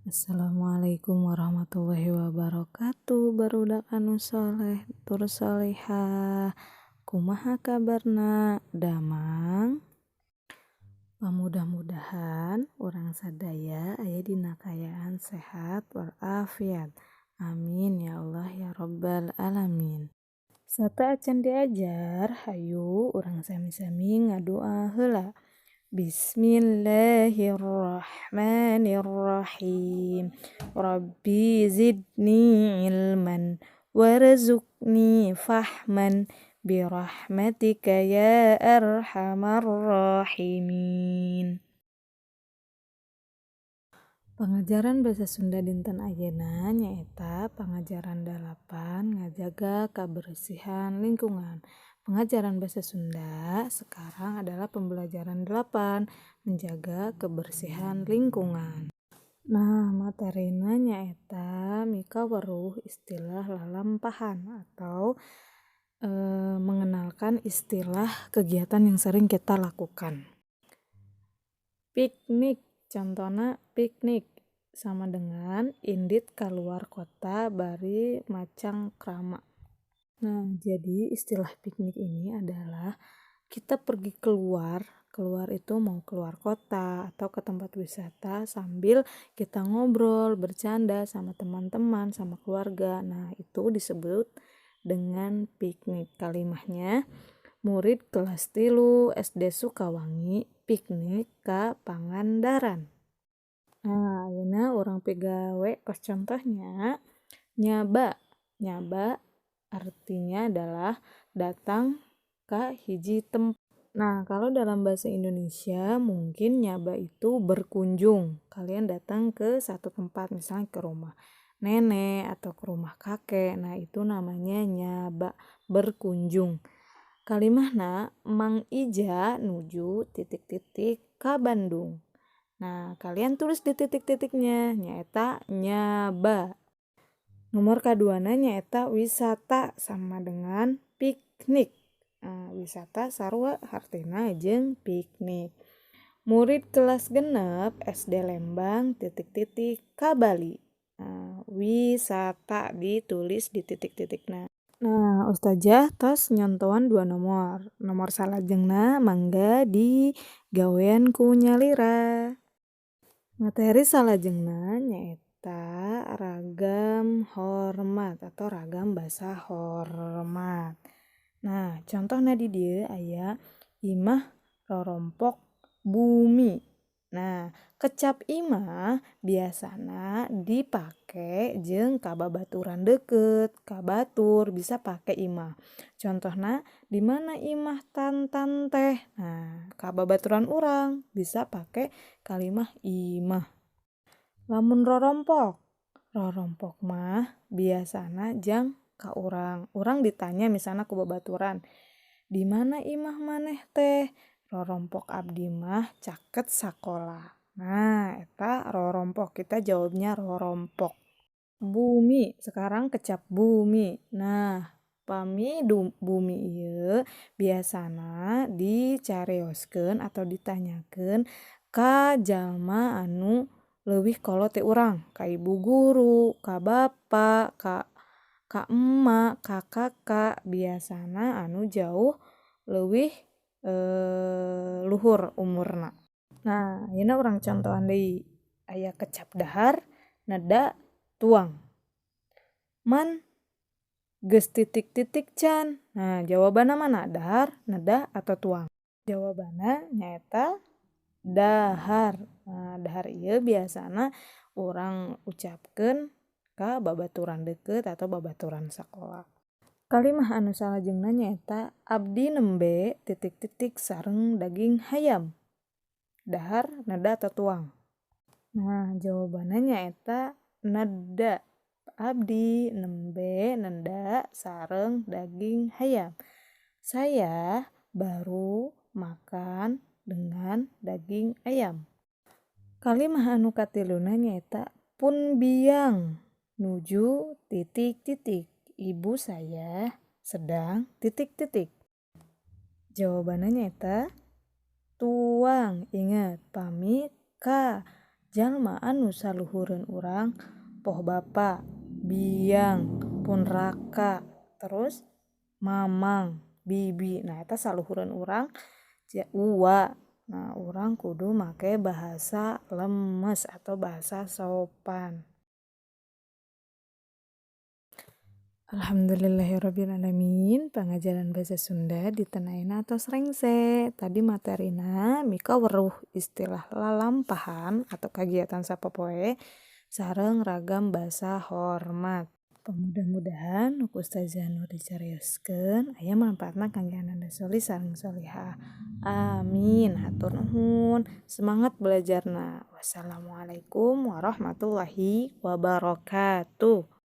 Assalamualaikum warahmatullahi wabarakatuh, barudak anu soleh tur solehah. Kumaha kabarna, damang? Pamudah-mudahan urang sadaya aya dina kaayaan sehat walafiat, amin ya Allah ya robbal alamin. Sateuacan diajar, hayu urang sami-sami ngadoa heula. Bismillahirrahmanirrahim. Rabbi zidni ilman warzuqni fahman birahmatika ya arhamar rahimin. Pangajaran bahasa Sunda dinten ayeuna nyaeta pangajaran 8, ngajaga kabersihan lingkungan. Pengajaran bahasa Sunda sekarang adalah pembelajaran 8, menjaga kebersihan lingkungan. Nah, materina nyaeta mikaweruh istilah lalampahan atau mengenalkan istilah kegiatan yang sering kita lakukan. Piknik, contohna piknik sama dengan indit keluar kota bari macangkrama. Nah, jadi istilah piknik ini adalah kita pergi keluar, keluar itu mau keluar kota atau ke tempat wisata sambil kita ngobrol, bercanda sama teman-teman, sama keluarga. Nah, itu disebut dengan piknik. Kalimahnya, murid kelas 3 SD Sukawangi piknik ke Pangandaran. Nah, ayeuna urang pigawe kos contohnya nyaba. Nyaba artinya adalah datang ke hiji tempat. Nah, kalau dalam bahasa Indonesia mungkin nyaba itu berkunjung. Kalian datang ke satu tempat, misalnya ke rumah nenek atau ke rumah kakek. Nah, itu namanya nyaba, berkunjung. Kalimahna, Mang Ija nuju titik-titik ka Bandung. Nah, kalian tulis di titik-titiknya nyaeta nyaba. Nomor kaduana nyaeta wisata sama dengan piknik. Nah, wisata sarua hartina jeung piknik. Murid kelas 6 SD Lembang titik-titik ka Bali. Nah, wisata ditulis di titik-titikna. Nah, ustazah tos nyontohan dua nomor. Nomor salajengna mangga digawean ku nyalira. Materi salajengna nyaeta ragam hormat atau ragam bahasa hormat. Nah, contohna di dieu aya imah, rorompok, bumi. Nah, kecap imah biasana dipake jeung ka babaturan deukeut, ka batur bisa pake imah. Contohna, di mana imah Tantan teh? Nah, ka babaturan urang bisa pake kalimah imah. Lamun rorompok, rorompok mah biasana jang ka urang. Urang ditanya misalna ku babaturan, "Di mana imah maneh teh?" "Rorompok abdi mah caket sakola." Nah, eta rorompok, kita jawabnya rorompok. Bumi, sekarang kecap bumi. Nah, pami bumi ieu biasana dicarioskeun atau ditanyakeun ka jalma anu leuwih kolot ti urang, ka ibu guru, ka bapak, ka emak, ka kakak, biasana anu jauh leuwih luhur umurna. Nah, ayeuna urang contohan deui. Aya kecap dahar, neda, tuang. Man geus titik-titik can? Nah, jawabanna mana? Dahar, neda, atau tuang? Jawabanna nyaeta dahar. Nah, dahar ieu biasana urang ucapkeun ka babaturan deukeut atau babaturan sakola. Kalimah anu salajengna nyaeta abdi nembe titik-titik sareng daging hayam. Dahar, neda, atau tuang? Nah, jawabanna nyaeta neda. Abdi nembe neda sareng daging hayam. Saya baru makan dengan daging ayam. Kalimah anu katiluna nyaeta pun biang nuju titik-titik. Ibu saya sedang titik-titik. Jawabannya nyaeta tuang. Ingat, pami ka Jalma anu saluhureun urang, poh bapa, biang, pun raka, terus mamang, bibi. Nah, eta saluhureun urang uwa. Nah, urang kudu make bahasa lemes atau bahasa sopan. Alhamdulillahirrabbilalamin, pangajaran bahasa Sunda dinten ayeuna atos rengse. Tadi materina mikaweruh istilah lalampahan atau kagiatan sapopoe sareng ragam basa hormat. Mudah-mudahan nu ku Ustazah Nur dicarioskeun aya manfaatna kangge ananda sholih sareng sholihah. Amin. Hatur nuhun. Semangat belajarna. Wassalamualaikum warahmatullahi wabarakatuh.